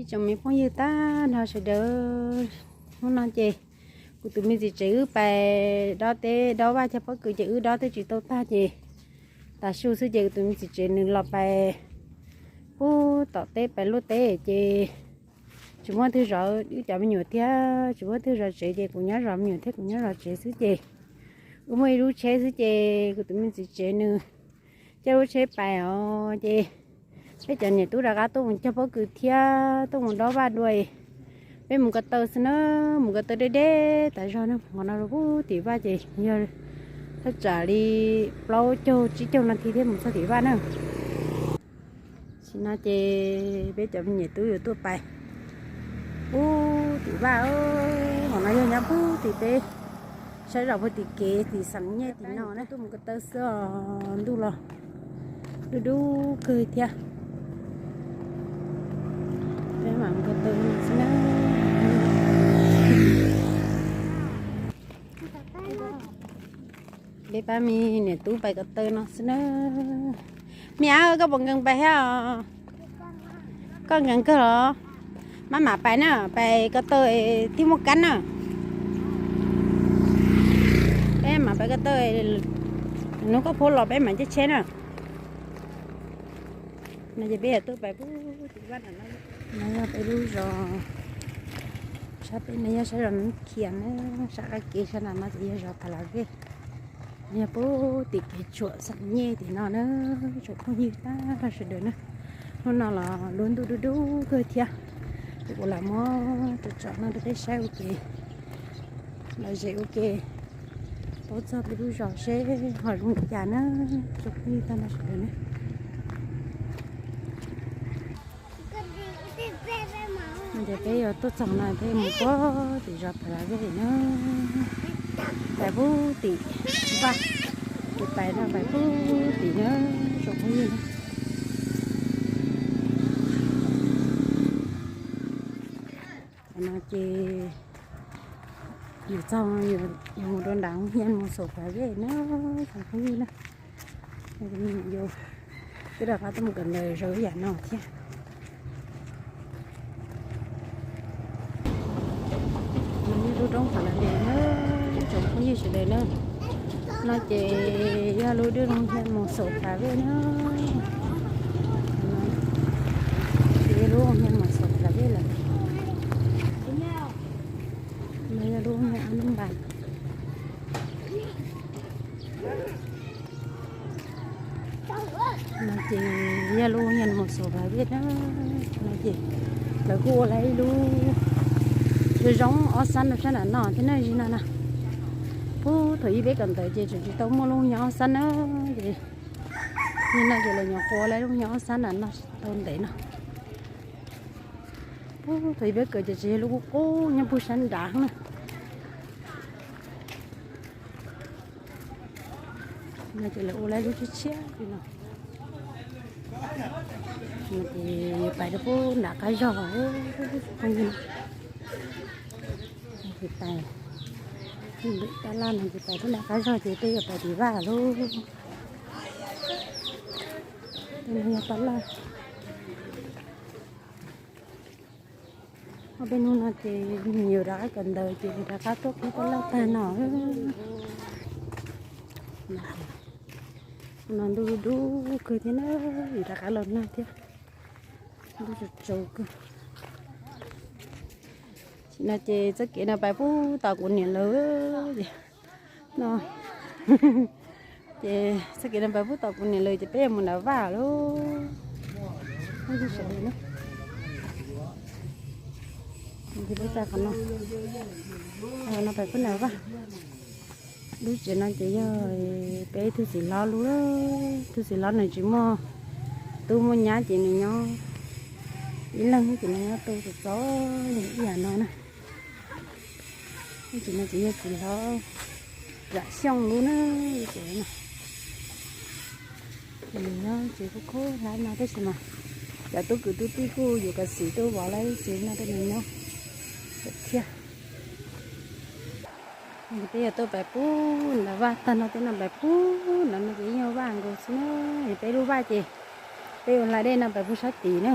Tsoom me phooj ywg tag nrho sawv daws, hnub no ces kuv tus me txiv tsev wb pais dob teb dob vaj cog pob kws ces wb dob twb tsis tau tag ces tav su xwb ces kuv tus me txiv tsev nws los pais pub tom teb pais luaj teb ces tsis muaj twg zov wb cov me nyuam thiab tsis muaj twg zov tsev ces kuv nyob zov me nyuam thiab kuv nyob zov tsev xwb ces wb muaj ib lub tsheb xwb ces kuv tus me txiv tsev nws coj lub tsheb pais os ces peb cov niam tub rov qab tuaj mus cog pob kws thiab tuaj mus dob vaj dua. Peb mus ko taw xwb na, mus ko taw deb deb tas zog na, qhov no rau pub tim vaj ces yog thaj tsam li plaub caug tsib caug nas this thiab mus txog tim vaj na. Tam sim no ces peb cov me nyuam tub yuav tuaj pais pub tim vaj, qhov no yog nyob pub tim peb saib zos puag tim kev tim xeem nyej tim no na. Tuaj mus ko taw xwb os, ntuj los dub dub kawg thiab. Peb mam mus ko taw no xwb na. Peb pab me niam tub pais ko taw no xwb na. Me ab, koj puas nkees pais thiab os? Koj nkees kawg los? Maj mam pais na, pais ko taw thiaj muaj kab na. Peb mam pais ko taw, hnub koj phuab los peb mam caij tsheb na. No ces peb yuav tuaj pais pub tim vaj na. No yog peb lub zos, sab peb no yog sab zos Nab Khias na, sab qab kev sab nram no ces yog zos Pha La Vej. Yog pub tim kev tshuam xeem nyej tim no na, tsoom phooj ywg tag nrho sawv daws na. Hnub no los lub ntuj dub dub kawg thiab, ces kuv lam muab tsom tsom no rau peb saib ua ke, lom zem ua ke, paub txog peb lub zos seb ho zoo li cas na, tsoom phooj ywg tag nrho sawv daws na. No ces peb yuav tuaj txog no peb mus pub tim zos Pha La Vej na, pais pub tim vaj, ces pais no pais pub tim na, tsoom phooj ywg na. Qhov no ces yus txog yus mus rau nram hoob hias Mus Xaus Pha La Vej na, tsoom phooj ywg na. Yus twb rov qab tuaj mus kawm ntawv zaum ib yam no thiab. No yog lub roob Pha La Vej na, tsoom phooj ywg sawv daws na. No ces yog lub dej hoob hias Mus Xaus Pha La Vej na. Ces yog lub hoob hias Mus Xaus Pha La Vej lawm. No yog lub hoob hias Ab Nub Npas. No ces yog lub hoob hias Mus Xaus Pha La Vej na. No ces lawv kuj ua lawv ib lub zoo zoo ob xab rau sab nram no thiab na, zim no na. Puag thaum ub peb kawm ntawv ces tseem tsis tau muaj lub hoob hias ob xab na, ces zim no ces lawv nyuam qhuav ua lawv lub hoob hias ob xab nram no tau ntev no. Puag thaum ub peb kawm ces tseem yog lub qub qub nyob puag sab nrad na. No ces lawv ua lawv lub tshiab tshiab li no. No ces yuav pais rau puag nram qab zog, phooj ywg. Ces pais, tab laj no ces pais puag nram qab zog ces peb yuav pais tim vaj lub, tej no yog tab laj. Ob peb hnub no ces nws yuav rov qab kawm ntawv ces rov qab tuaj qhib tab laj tag no. No ntuj dub dub kawg thiab na, yuav rov qab los nag thiab. Ntuj tsaus tsaus kawg. Tam sim no ces txoj kev no pais puag tom kuv niam lawv ces, no, ces txoj kev no pais puag tom kuv niam lawv ces peb yuav mus nram vaj lawm. Ces peb txog qhov no, qhov no pais puag nram vaj. Lub tsev no ces yog peb ib tug txiv hlob lub, tus txiv hlob nws tsis muaj tub muaj nyab ces nws nyob ib leeg ces nws nyob tu txom txom nyem ib yam no na. Lub tsev no ces yog txiv hlob Zam Xyooj lub na, lub tsev no. Ces nws nyob tsev khub khub hlab no tab sis mas cov tub kwv tub tij kuj yuav kav xim tuaj vov lawv lub tsev no rau nws nyob thiab. Peb yuav tuaj pais pub nram vaj tag no, tej no pais pub nram no ces yeej yog vaj nkaus xwb na. Peb lub vaj ces peb ua hla dej no pais pub sab tid na.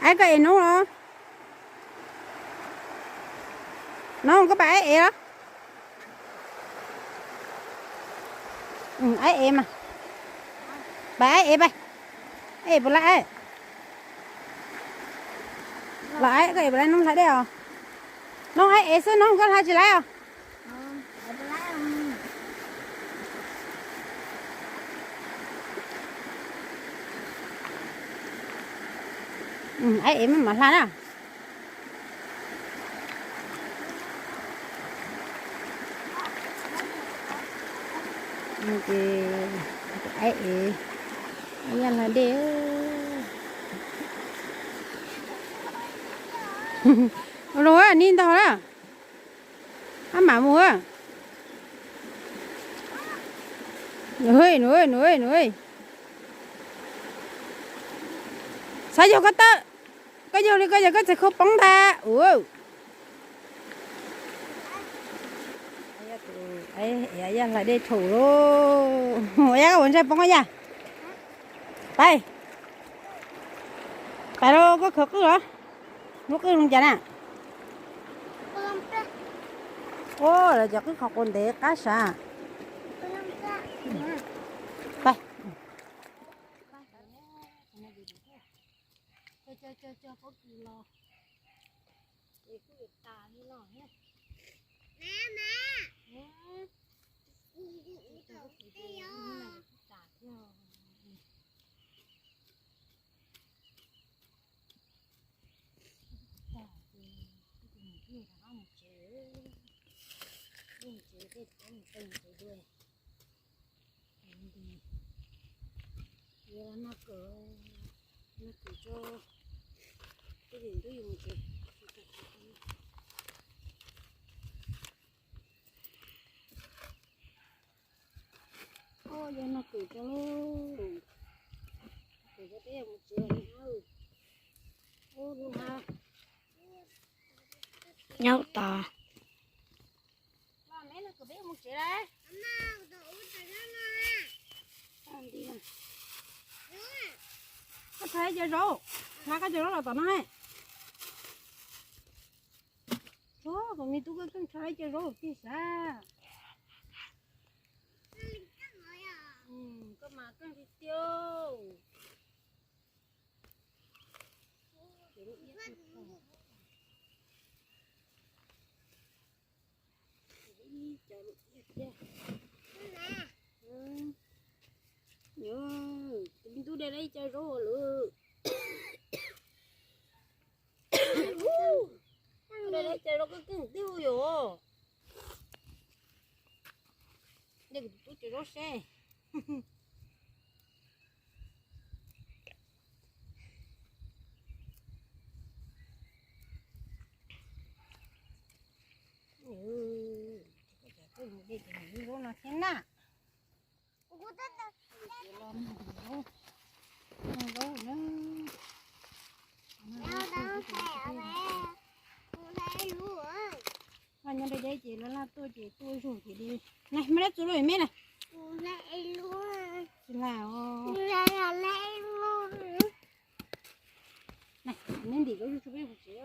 Aib, koj ev noob los? Noob, koj pab aib ev los? Aib ev mas. Pab aib ev pab. Aib ev puas laib aib? Los aib, koj ev puas laib noob hlais dej os? Noob, aib ev xwb, noob koj hlais tsis laib os? Aib ev maj mam hlais na. Ces aib ev, aib yaj hlais dej. Ua los, nim ntau lawm. Ab mam mus. Nws, nws, nws, nws. Xav yog koj tawm, koj yog li koj yog koj txawm khaub poob ntag. Ua, yaj hlais dej thaum lauj. Yaj, koj puas ntshai poob yaj? Pais, pais los koj khawv qwj los? Lub qwj zoo cas na? Ua, lawv cov qwj qhov quav ntev qab sav. Pais. Ua, yog no kwm tso lauj. Kwm tso peb yuav mus tsev lawm na. Ua, lub hab nyob tod. Los, meb no kwm peb yuav mus tsev lawm. Koj txhais cov zaub, hnav koj cov zaub los tom no. Tsuag tus me tub koj keej txhais cov zaub tiag sav. Koj mas keej tiag tiag. Ib co lub tiag tiag. Tus me tub de lawm ib co zaub lawm. De lawm ib co zaub koj keej tiag yom. De kuv tus tub cov zaub seb. Koj mus de ces mus zaub no thiab na. Nyob deb deb ces laj laj tuaj ces tuaj ib zaug ces de. Nai, muab dab txu rau me na. Tsis laj os. Neb ntim rau yus tso peb mus tsev.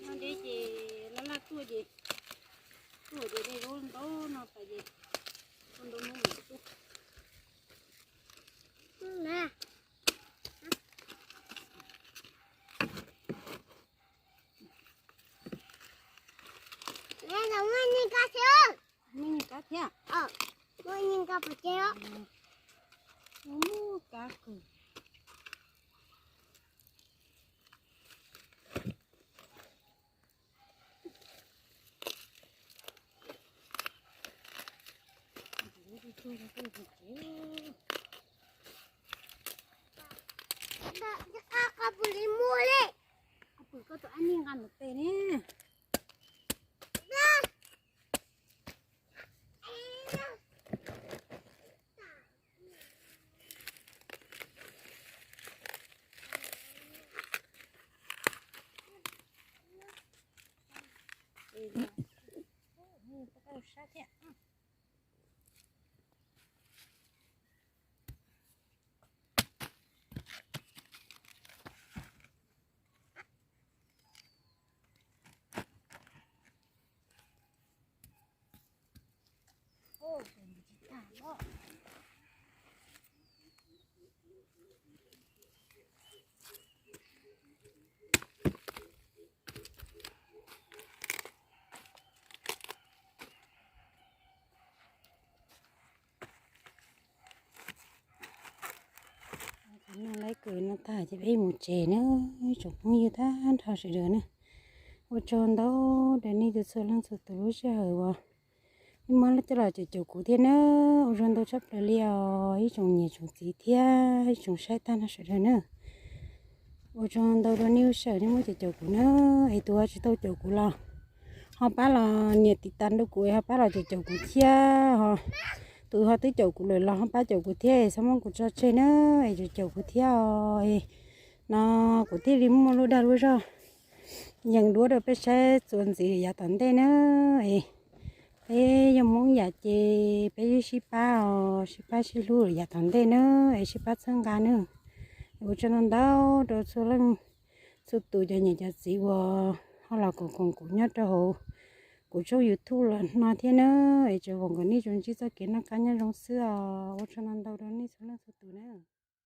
Nyob deb ces laj laj tuaj ces, tuaj ces de zaub ntau no tas ces ua ntau hnub mus xwb. Muaj nyiaj kab thiab. Muaj nyiaj kab pov tseg os. Muaj kab kawg. Qab pw li muaj li. Qab pw koj tus ab nij nqa ntawm tes ne. Sab thiab. Tag ces peb mus tsev na, tsoom phooj ywg tag nrho sawv daws na. Ua tsaug ntau rau nej txhua leej txhua tus lub sij hawm uas nej muab coj los caum caum kuv thiab na. Ua tsaug ntau tshaj plaws li os ib tsoom niam tsoom txiv thiab ib tsoom saib tag nrho sawv daws na. Ua tsaug ntau rau nej lub sij hawm nej muab caum caum kuv na. Es tus tsis tau caum kuv los ho pab los nias tiv tas rau kuv es ho pab los caum caum kuv thiab. Tus ho twb caum kuv lawm los ho pab caum kuv thiab es txhob muab kuv tso tseg na. Es caum caum kuv thiab os. No kuv thiaj li muaj lub dag lub zog yees duab rau peb saib txuas ntxiv yav tom ntej na. Es peb yog Hmoob yam ces peb yeej sib pab os, sib pab sib hlub yav tom ntej na, es sib pab txhawb nqa na. Ua tsaug ntau ntau rau txhua leej txhua tus cov niam cov txiv uas ho los koom koom kuv nyob rau hauv kuv tshooj YouTube los no thiab na. Es tsuas foom kom nej tsuas ntsib txoj kev noj qab nyob zoo xwb os. Ua tsaug ntau ntau rau nej txhua leej txhua tus na.